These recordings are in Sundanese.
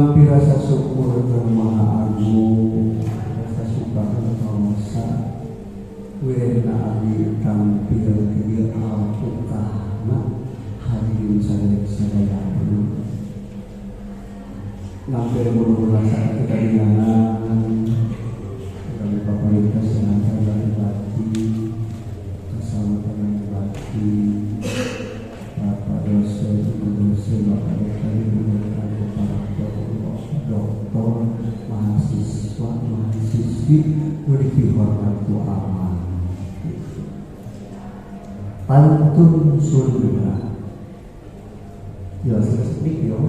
Nampi rasa syukur ke Maha Agung, rasa suka ke wirehna abdi tampil di dieu alpukahna hadirin sadaya. Nampi buru rasa kita dinangan kami paparin kesehatan dan bakti, keselamatan dan bakti, Bapak dosen, Ibu dosen, Bapak dokter, Ibu dokter, Bapak dokter, mahasiswa, mahasiswi, nu dihormat ku aman. Pantun Sunda. Ya, sedikit ya.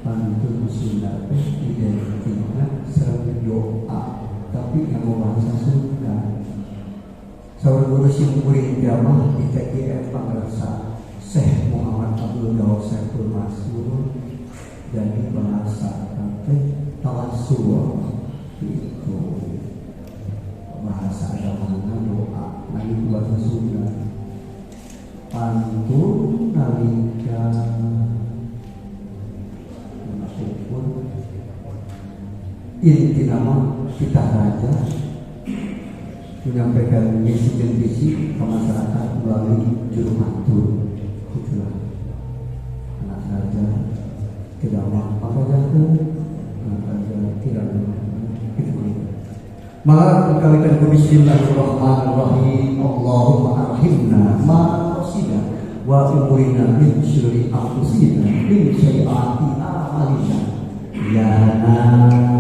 Pantun Sunda teh identikna sareng doa, tapi nganggo bahasa Sunda. Saur guru sim kuring mah di TGM Pangrasa Syekh Muhammad Abdul Daud Saiful Mansur, jadi bahasa teh tawassul itu bahasa agama, doa lagi bahasa Sunda, pantun nalika pun inti nama kita raja menyampaikan misi dan visi ke masyarakat melalui juru pantun. Itulah anak raja tidak mau apa anak raja tidak itu. Maka kalikan bismillahirrahmanirrahim. Allahumma arhimna ma qasida wa umurina min syururi anfusina min sayyiati a'malina. Ya Hanan,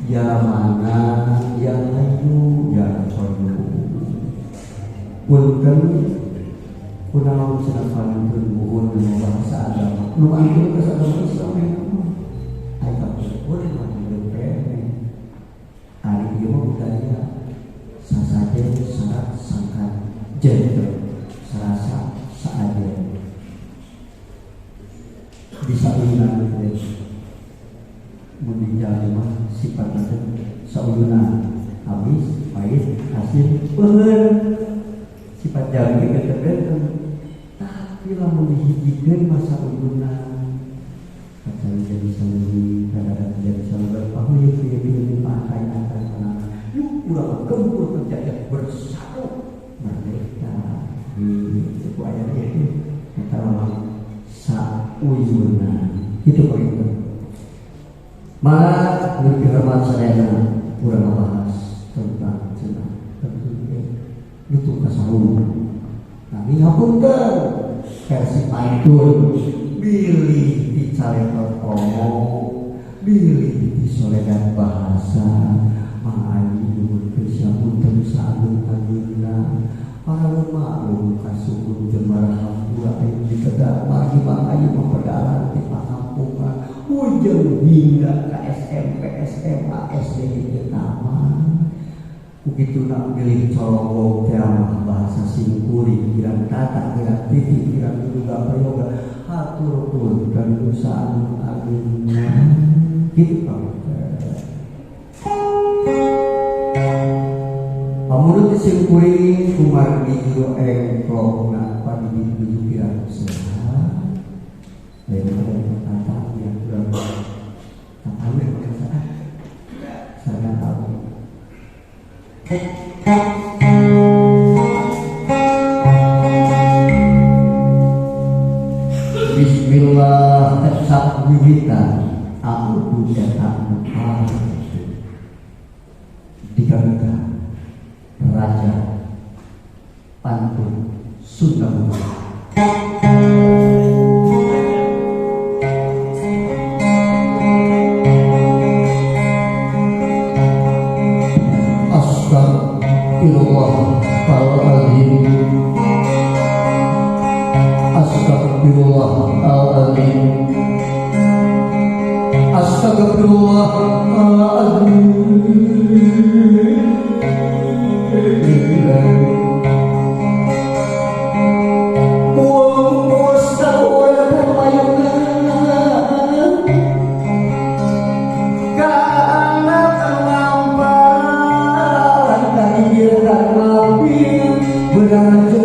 ya Manan, ya Hayyu, ya Qayyum. Punten, kunaon cenah pantun buhun bahasa agama? Nu pantun bahasa agama Islam ya. Ai kapur mah hidup keneh. Ari ieu mah budaya sasajen syarat sangkan jenter sarasa saajen bisa uyunan teh. Mun dijalani mah sifatna teh sauyunan, amis, pahit, asin, peuheul, sifat jalmi benten-benten, tapi lamun dihijikeun mah sauyunan kacang jadi saleuwi, kadang jadi saleuwi pahuyeuh ieu pantai antar. Yuk, urang gempur penjajah, bersatu merdeka. Itu ayat itu kata lama sauyunan itu begitu. Maka lebih hormat sadayana, urang bahas tentang cenah tentu nutup kasarung. Nah, ini hapunten versi pantun, bilih dicaletot komo, bilih disoledat bahasa. Mang Ayi nyuhunkeun punten saagung-agungna, para maklum kasuhun jemara hampura ayu ditedak margi Mang Ayi memperdalan di pakampungan ujung hingga ke SMP, SMA, SD di taman. Begitu nak pilih colongong mah bahasa singkuri kirang tata, kirang titi, kirang juga prayoga. Hatur punten saagung-agungna gitu. Pamurut simkuring kumargi jero engklokna padidik nuju kirang sehat. Lain ada kata yang kurang kata bahasa saya tahu. Bismillah tetap wiwitan aku dan aku dikabulkan Raja Pantun Sunda. Astagfirullahaladzim, astagfirullahaladzim, astagfirullahaladzim.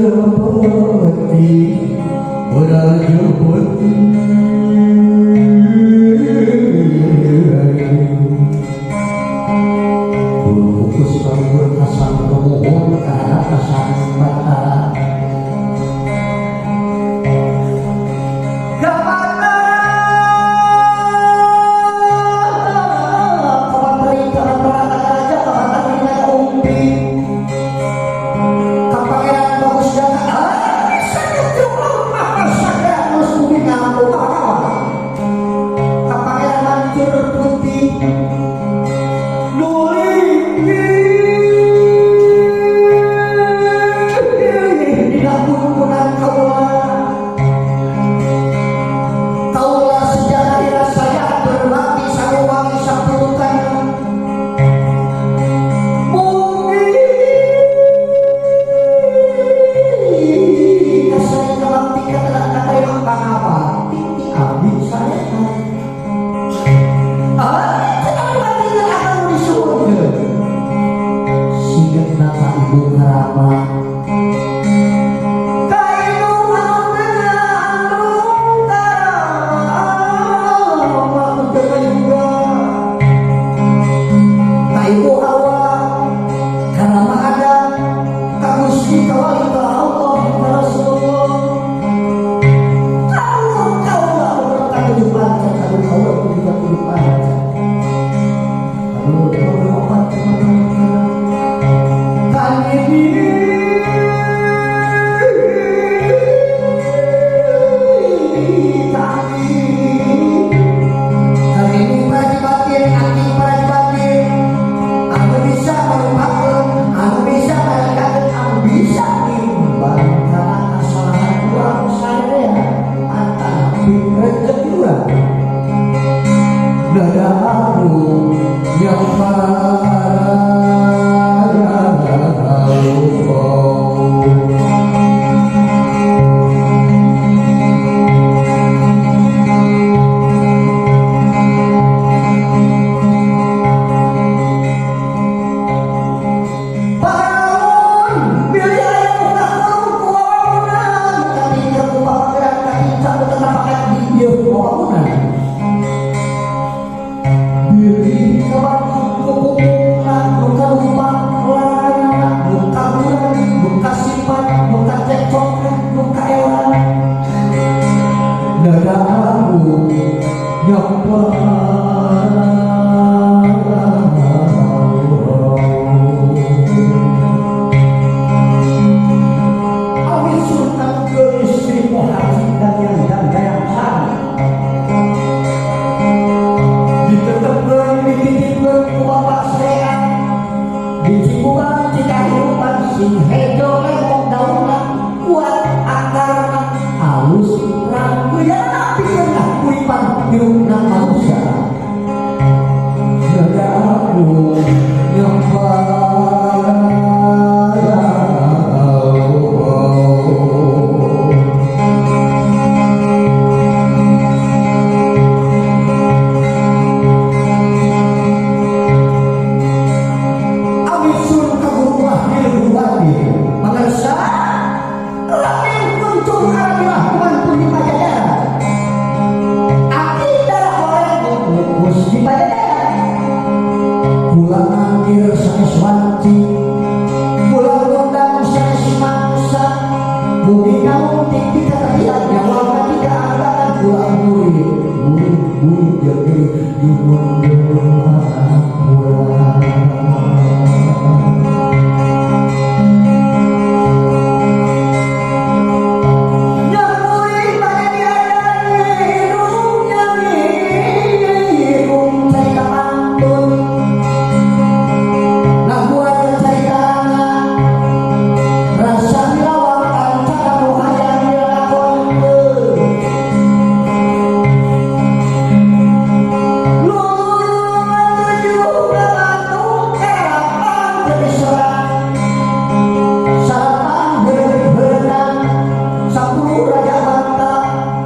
Berajapati, berajapati. Aduh, kaula juga kudu panjang. Aduh, kaula opat kami kami ini para batin, aki para batin, anu bisa melupakan, anu bisa merekakan, anu bisa nimbang karena kesalahan urang sadaya atanapi rezeki urang. Nada aku yang Paraon bilih aya nu kakurung ku wawangunan, katingkar ku papageran, katingkar ku tetapakan di ieu wawangunan. Bilih kabantu ku pupukna nu kalumpang laranana, nu kaguran, nu kasipat, nu kacekcokna, nu kaelan. Nada aku nyapa. Awit Sultan Geulis Sri Pohaci dan yang dan Dayang Sari ditetepkeun, dititipkeun ku Bapak Srean di Cikubang Cikahirupan, sing hejo lempok daunna, kuat akarna, alus rangkeuyana, pikeun kuripan hirupna manusia. Nada aku nyapa. Awit sun ka guru lahir guru batin mangersa Raden Kuncung Aramilah kumantu di Pajajaran, aki darah horeng ngukus di Pajajaran, kula angkir sanes wanci, kula ngundang sanes mangsa, mugi kamu tik katapian nyawa katika anggaran kula murid murid murid jadi nyuwun hampura. Nyamuri bade diajari minum, minum carita pantun, ngabuat carita rasa dilawakan cara nu hayang dilakonkeun. Lulungan tujuh Bandung kerapan jadi seorang salapan heureun 10 raja bangka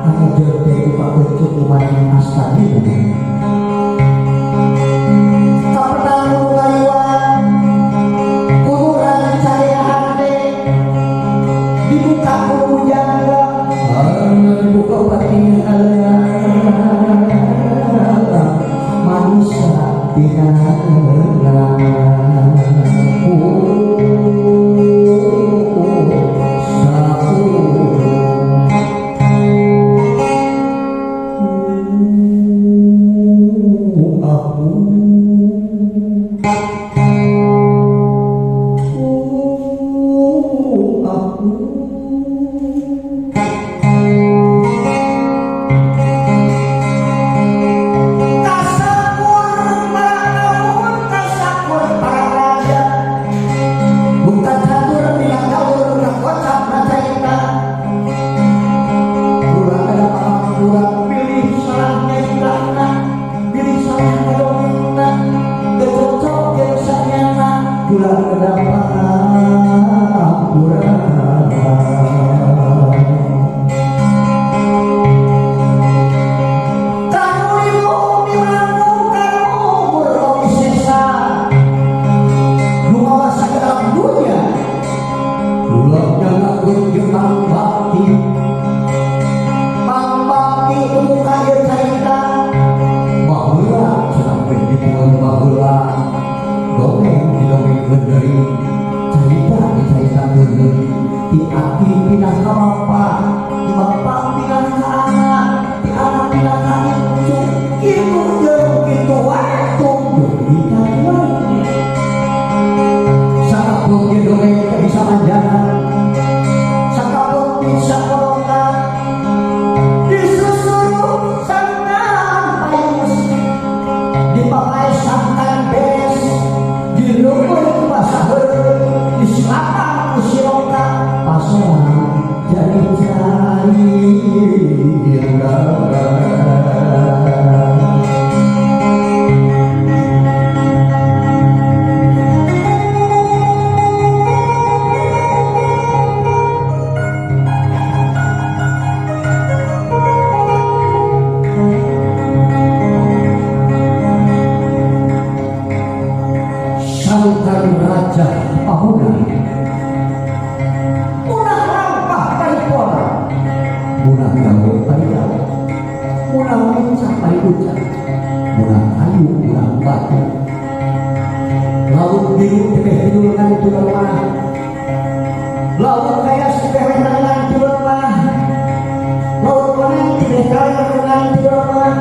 anu jeung teh dipakeun lumayan astana kapenang nu ngaliwat kuduran carea hate dibuka ku pujangga, dibuka patingalan manusia tina. Aku kasepur. ti lemah, laut kaya seperenangan ti lemah, laut koneng ti kalengan ti lemah,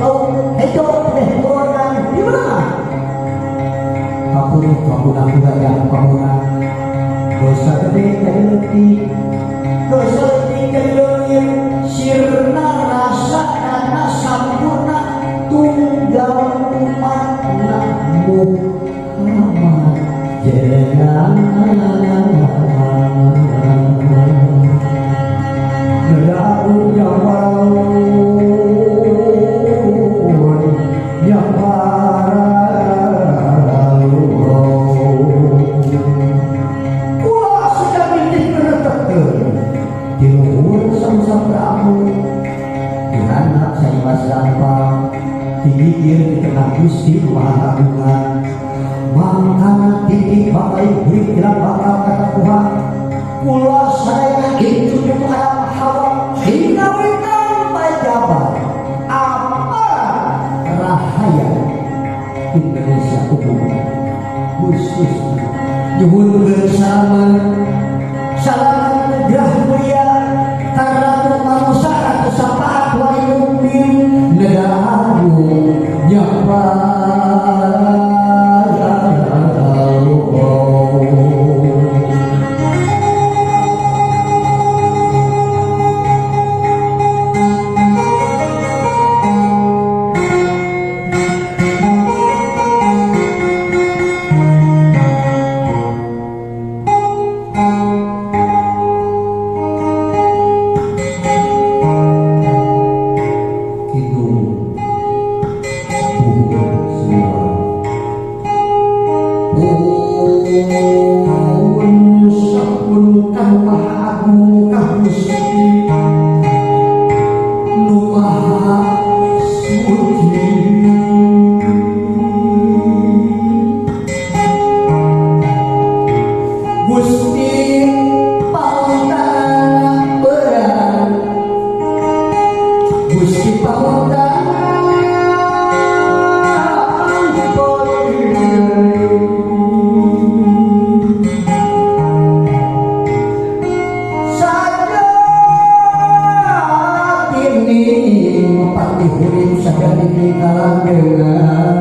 laut hejo ti kuronan ti lemah. Kapur kapunang gayang kapunang, dosa gede jadi leutik, dosa leutik jadi leungit, sirna rasa karena sampurna tunggal umatna Muhammad jenengan. Neda yang walaun yang paralun. Kula sudah milih menetapkan di luhur Sang Prabu, di handap Saimas Gampang, di gigir di tengah Gusti Maha Agungan. Mangkana titik bakal burik dalam bakal kata kula sadaya itu itu Adam Hawa hingga witang pajabat apa rahaya Indonesia umum khususnya nyuhunkeun salaman salam gerah mulia karatu manusia ratu sapaat wali mukmin negara agung nyapa. Kidung buhun semua pun sapun kang maha agung kang Gusti nu maha suci. Gusti pamuntan beran, Gusti pamuntan. Sajatini mepati hurip sajatini kalanggengan,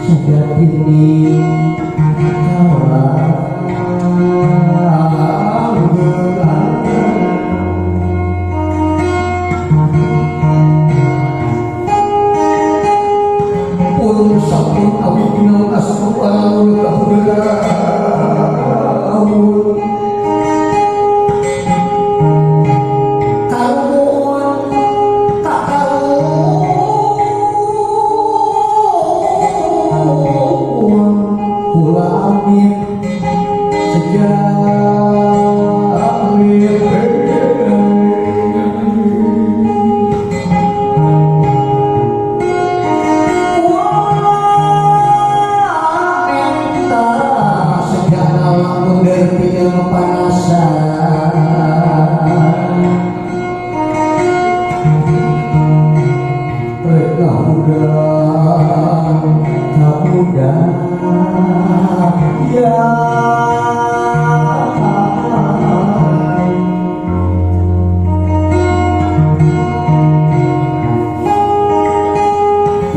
sajatini kalanggengan. Pun sampun awigna asupan kahudeun karumun kakarun kula amit sejak.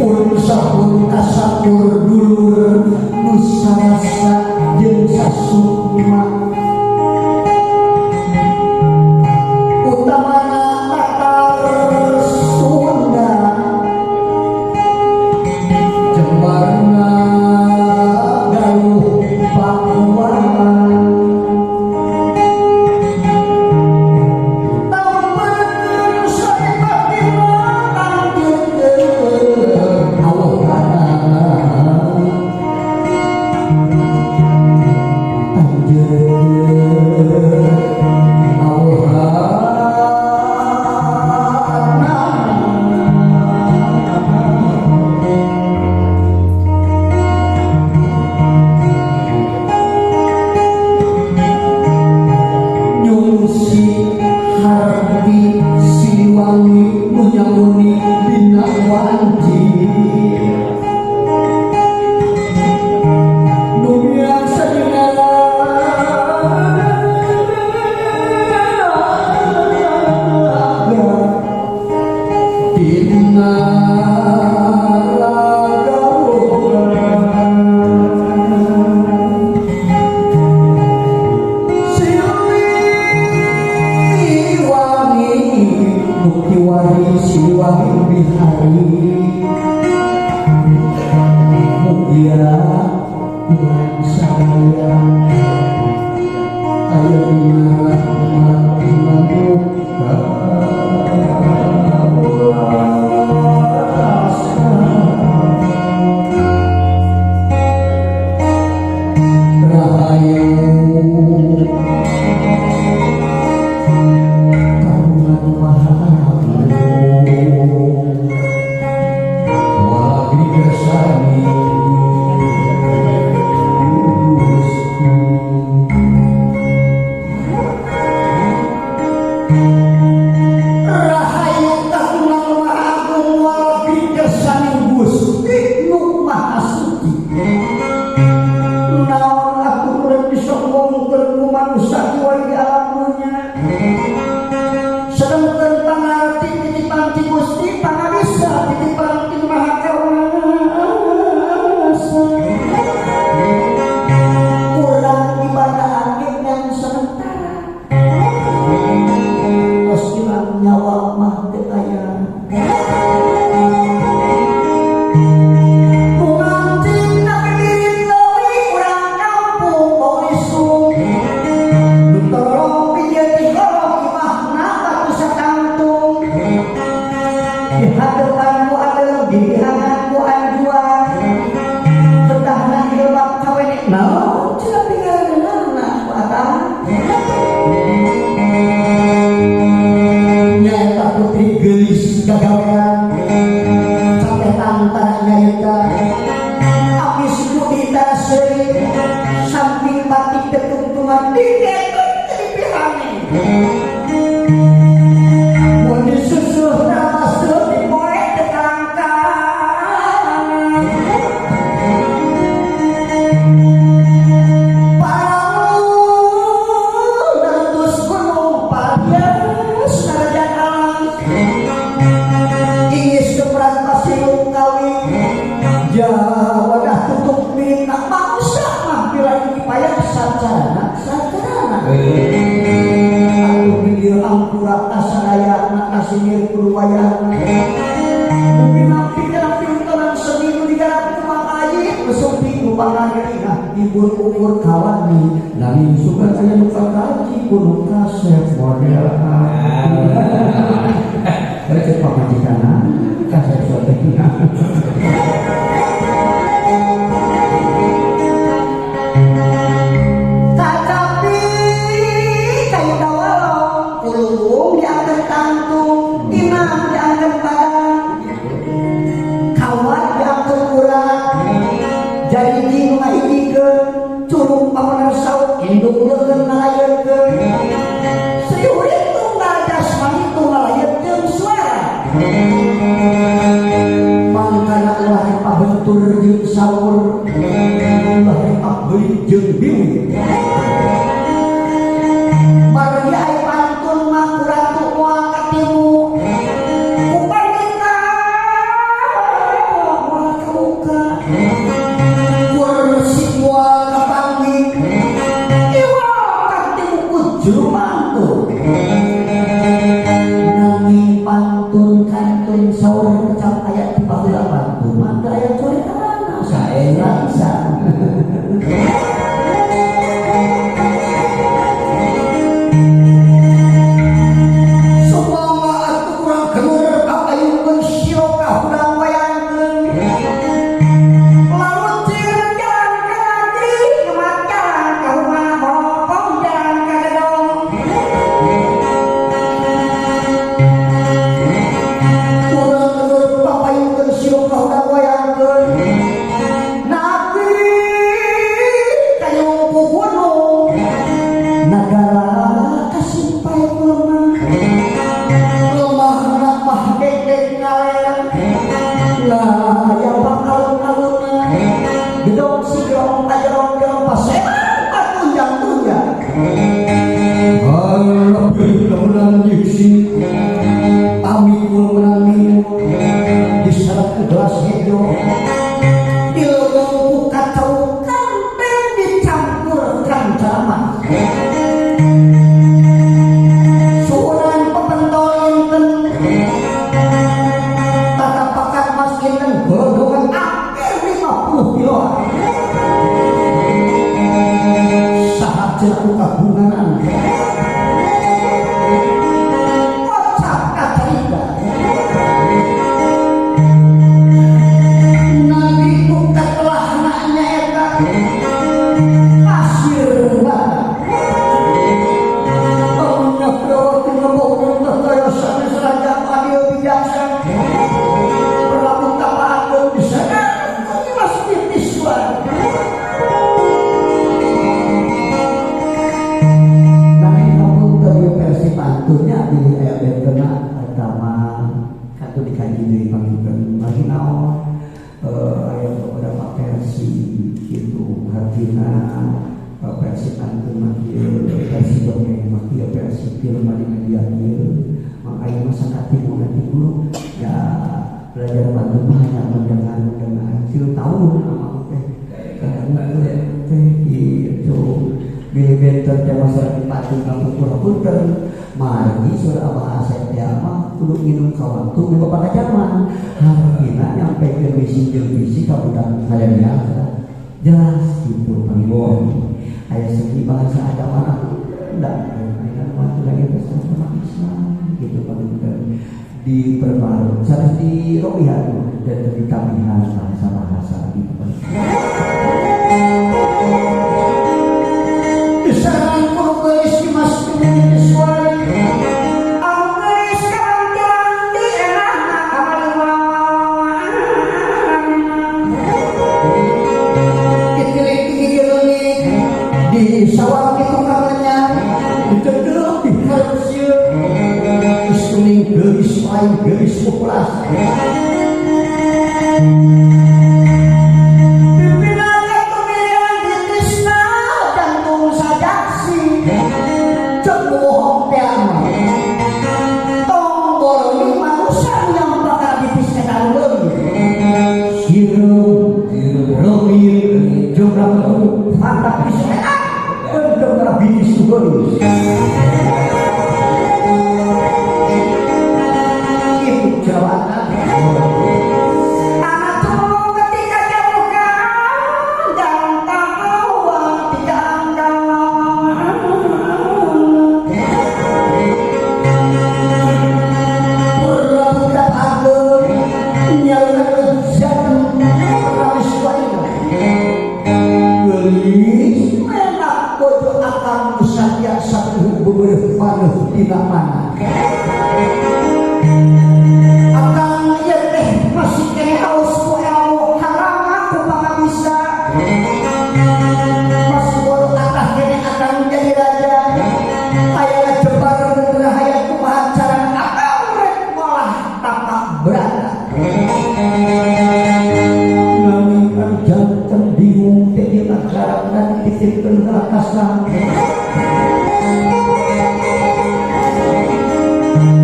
Pun sapun kasapur dulur nu sarasa jeung sasukma, utamana Tatar Sunda Jembarna Galuh Pakuan. Tampen saripati tangkeun awalana. Anjeun Siliwangi bukti wari Siliwangi bihari mugia urang sadaya aya dina rahmat manuka kuasa. Rahayu kagungan maha agung walabri kersani Gusti. Rahayu kagungan maha agung walabri kersani Gusti nu maha suci. Naon atuh urang bisa ngomongkeun ku manusia kiwari di alam dunya, sedengkeun pangarti titipan ti Gusti, pangabisa titipan ti Maha Kawasa. Urang dibandaan ge ngan sementara, tos ilang nyawa mah teu aya. Nu ngancik na bibit leuwih urang kampung bau isung, nu torong pijeun ti kolot imahna batu sakangtung, di hadepan ku adeum, di pihangan ku anjuan, betahna di lebak kawene naon cenah pinggareunana ku akang. Nyaeta putri geulis gagawean capetan tara nyarita, abis budi tara seuri, samping batik tetungtungan dikekeun teu dipihani, mun disusuh rabasuh dipoe teu kalangkangan. Paramun nerutus gunung parias narajan alam, ingis kepran pasilung kawi jawadah tutup milikna manusia mah bila dipayah sacarana sacarana. Atuh di dieu ampura kasadayana, kasinir kudu wayahna. Mungkin nampi dalam pintonan seni nu digarap ku Mang Ayi, nu sumping nu pangageringah hibur umur kawani, nanging sugan aya nu kakaji kudu kasep model A. Cek pamajikanna kasep soteuna. Kacapi kayu dawalong, kulung diangkeun tangtung, imam diangkeun badan, kawat diangkeun urat, jariji nu ngahijikeun, curug pamener saut, indung leukeun ngalayeunkeun, Sri Urip tunggal jasmani tunggal jeung suara. Mangkana ulah pabentur jeung saur, ulah beuli jeung biwi. Margi ai pantun mah ku ratu moal katimu, ku pandita moal kabuka, ku resi moal kapanggih, iwa katimu ku juru pantun. Nanging pantun kantun saur kecap aya di baheula pantun mah teu aya coretanana saena pisan. Sumangga atuh urang kenur kapayungkeun siro kahudang wayangkeun. Lalucir jalan ka negeri, nyemat jalan ka rumah, bopong jalan ka gedong. Urang kenur kapayungkeun siro kahudang wayangkeun. abdi deui panginten bagi naon aya beberapa versi gitu hartina versi pantun mah kieu, versi dongeng mah kieu, versi film mah di media kieu. Maka ieu mah sakatimbuna ti guru ya, belajar pantun mah hanya mendengar mendengar 3 tahun amang teh teh gitu. Bilih benten teh masalah pantun kapungkur, punten margi saur Abah Asep teh mah kudu nginum ka waktu mimpi ka zaman, hartina nyampekeun misi jeung visi ka budak milenial jelas gitu. Panginten aya segi bahasa agama enggak aya waktu lagi sama Islam gitu. Panginten diperbarui sanes dirobihan dan ditambihan bahasa-bahasa gitu. Diserang ku geulis Mas Iswari anu geulis karantilan di enahna kamaliwan ditilik di leungit di sawah di tukang lenyap dicedek di hareup sieun geus kuning geulis lain geulis populasi. Pimpinan ketumirian ditisna jantung sajaksi cek bohong teh mah tong borong manusia yang bakal bitis eta leuwih sireum leungit jumlah mantap bisa untuk bitis geulis itu jawaban. Anak tumbuh ketika jauhkan jangan tahu tidak angkat pura-pura ageng nyaluran jantung rawis waina geulis menak bojo akang satya satu beberapa maneh dina mana akang ieu teh masih kene haus ku ilmu harama ku bisa masih bodoh atah kene akang jadi raja hayang jebar hayang kumaha carana akang rek ngolah tapak berata nanging anu janten bingung teh dina karepna dititipkeun ka atasan.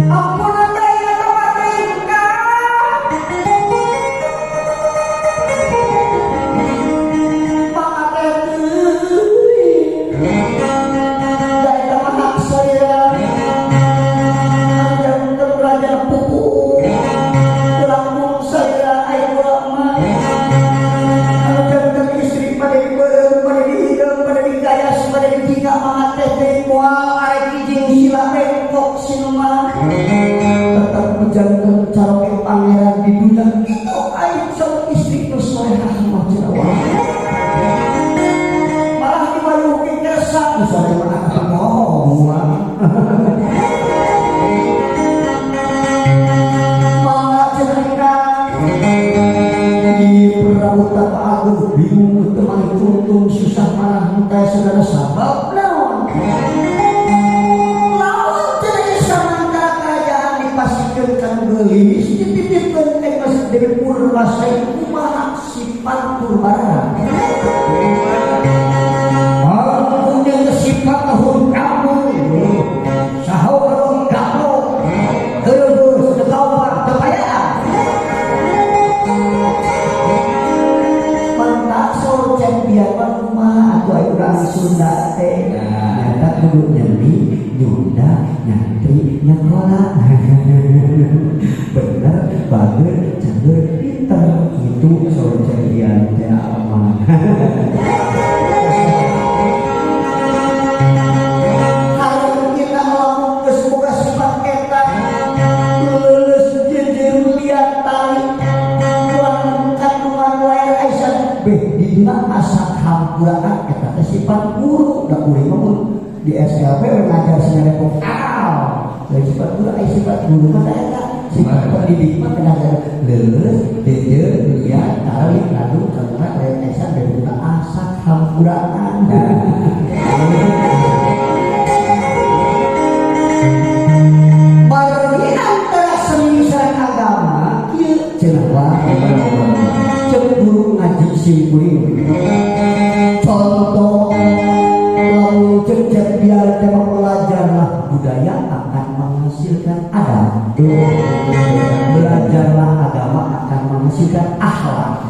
Ampun teh tempat tingkah mama teh teuing da eta mah hak saya janten raja pupu langkung saya aya ulama anu janten istri pada dibeureum pada dihideung pada digayas pada dijingga mama teh teuing moal arek kijing sila bengkok sinuman tetap menjanten caroke pangeran di dunia itu aing sok istri nu solehah mah cenah malah diwayuhkeun kersa misalnya mah aku ngomong mangga cenah di Prabu Tapa Agung bingung teu tungtung susah marah teh segala sabab naon lamun cenah samantara kerajaan dipasikeun ka nu geulis dititipkeun teh geus Dewi Purbasari kumaha sifat Purbarara. Punya sifat tahun kamu sahur kamu terus ketawa kekayaan mentak saur champion mah kumaha atuh aya urang Sunda teh nyata kudu nyeni nyunda nyantri nyakola bener bager cager pinter itu saur champion teh mah. Kalau kita lamun geus boga sifat eta leuleus jejer liat tali tuang kandungan layar Aisyah beh dina asa hampuraan eta teh sifat guru da kuring mah mun di SLP we ngajar sia vokal dari sifat guru ai sifat guru mah teh eta sifat pendidik mah kena leuleus jejer liat tali kandung kandungan layar Aisyah beh dina asa hampuraan. Margi antara seni sareng agama cenah wah. Cek guru ngaji sim kuring. Contoh lamun cek biar tema belajarlah budaya akan menghasilkan adab. Belajarlah agama akan menghasilkan akhlak.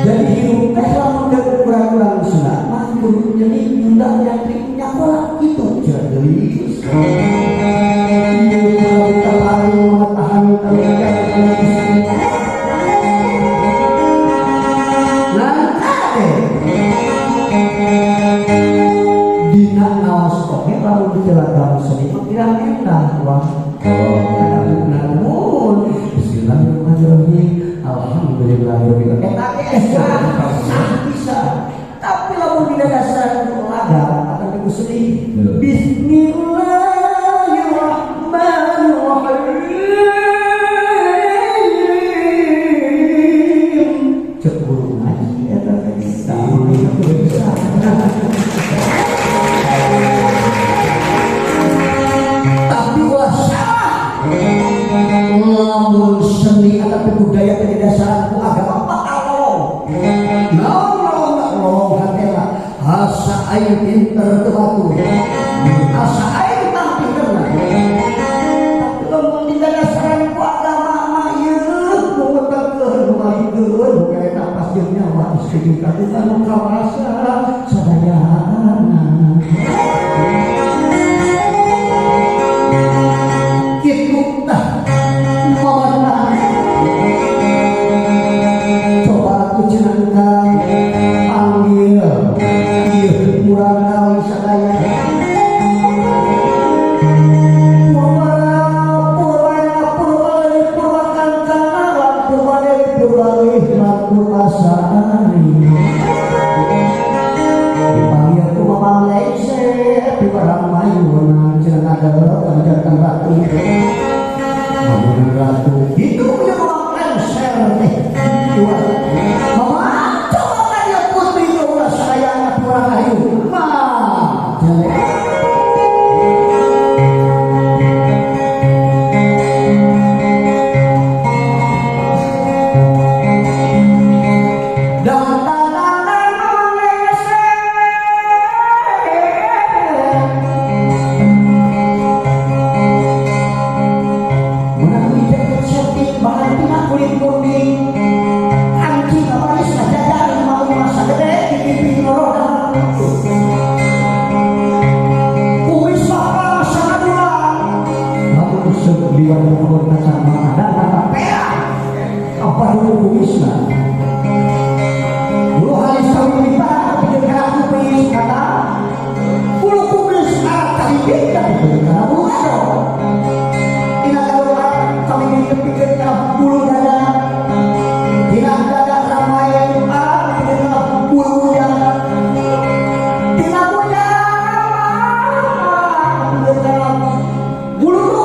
Jadi hidup teh lamun kurang-kurang sunat mah kudu nyeni nyunda nyantri nyakola itu gelis. Ieu kita paling mengetahui dina ngaos oge lamun dicelakam seni mah kirang endah wah. Kada nuhun. Bismillahirrahmanirrahim. Alhamdulillahirabbil alamin. Eta ge sah bisa. Tapi lamun dina dasar laga atau di seni Bismillahirrahmanirrahim. Cek guru ngaji eta teh bisa. Tapi ulah salah lamun seni atau budaya teh dasar ku agama bakal nolong. Naon nolong nolong hatena asa aing pinter teu batur. Asa aing tah pinterna. Tapi lamun didasarkan ku agama mah ieu mumetkeun numalikeun nu eta pas jeung nyawa istri ka nu kawasa sadayana. Kitu tah mawarna. Coba aku cenangkan panggil ieu murang kali sadaya. Purwa purwa kancana lan purwa dewi purwa lan purwasari. Dipanggil ku Mamang Lengser di barang mayuna cenah ada kanjeng ratu. Mamun ratu itu punya Mamang Lengser teh. Mama coba tanya putri ulah sayang urang ayu. Mah dan Mamang Lengser. Menang jaket cantik bahan tina kulit kuning. Kancing manis ngajajar mau masa gede di pipi ngoroda. Kumis bakal sanadua. Lamun segliwan muhun kacang ada kata perak. Apa dulu kumisna? Bulu halis kawin lipat pikir kana kumis kata. Bulu kumis arah kalipit pikir kana bulu ado. Tina kalau kami pikir kana bulu dada. Tina dada ramai arah pikir kana bulu bujang. Tina bujang pikir kana bulu bulu.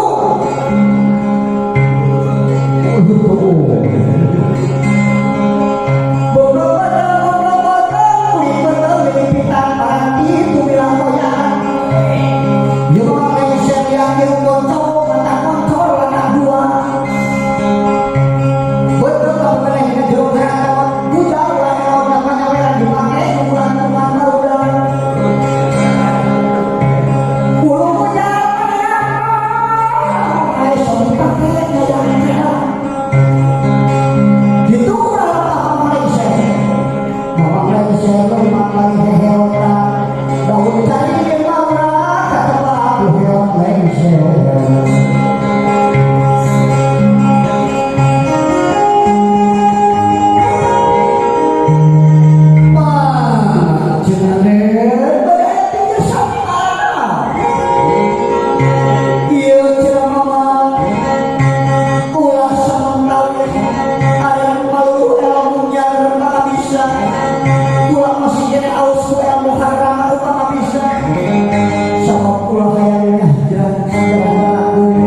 Sama ulah hayangnya jalan jalan.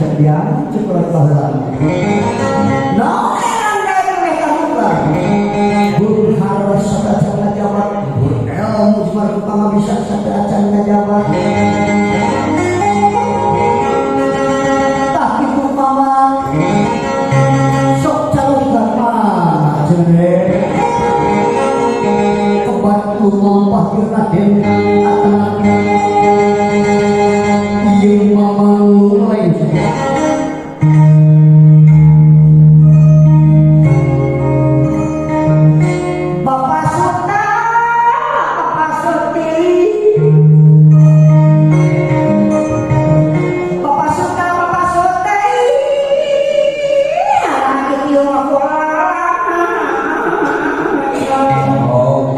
Acan diangan coklat baheula. Naon Erlangga itu meh kamuka? Beunghar sateuacan ngajabat, luhur ilmu cuma pangabisa sateuacan ngajabat. Tah kitu Mamang sok calungkan mana cenah kebat lumampah di Raden Atna ieu Mamang mulai. Bapak Suta, Bapak Suti, Bapak Suta, Bapak Suti, anak ieu mah. Oh,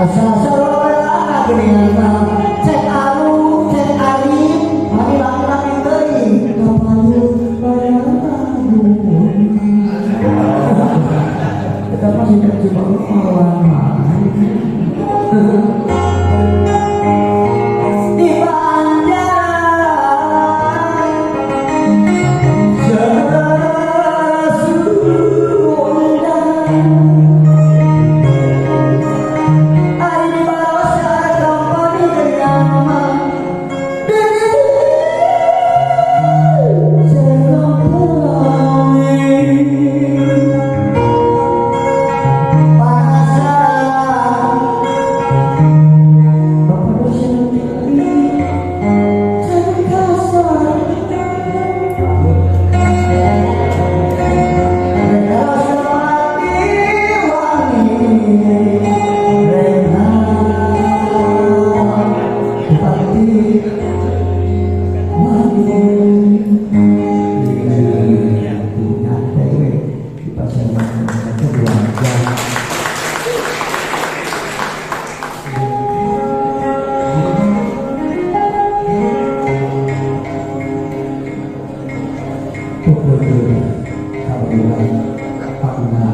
Asa sarua geuningan mah. Cek alu, cek alim, mani laki-laki teuing. Kapayun bayar. Kita masih cuma lama. Di Banjaran Sunda, ari di Barosa kampanye mah. Panasan Bapak dosen tinggi can kasar. Mereka mati wangi Rena Bupati wangi. Nyantai we di pasar 2 jam. Pukul kabulan paguna.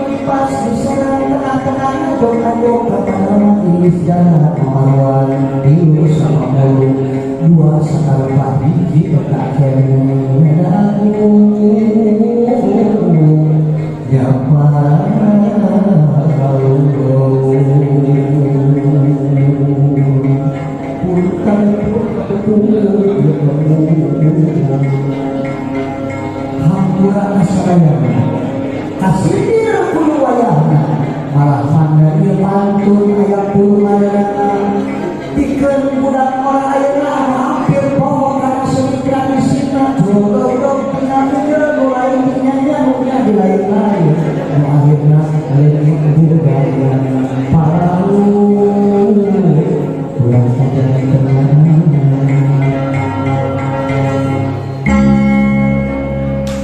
Kipas diserang tengah-tengah jok kata Inggris jalan marwan tilu sama mulu dua sakalpa hiji tak kene aku nyapa. Hampura kasadayana kasindir kudu wayahna malah mangga ieu pantun aya purmadana pikeun budak ora ayeuna anu hampir poho kana seni tradisina, jodoh tina ieu nu lain nya nu nya di lain-lain nu akhirna lain budaya paralu pulang saja.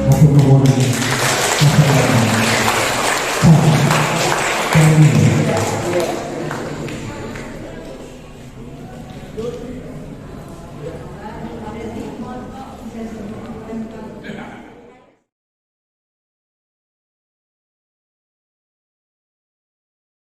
Hatur nuhun.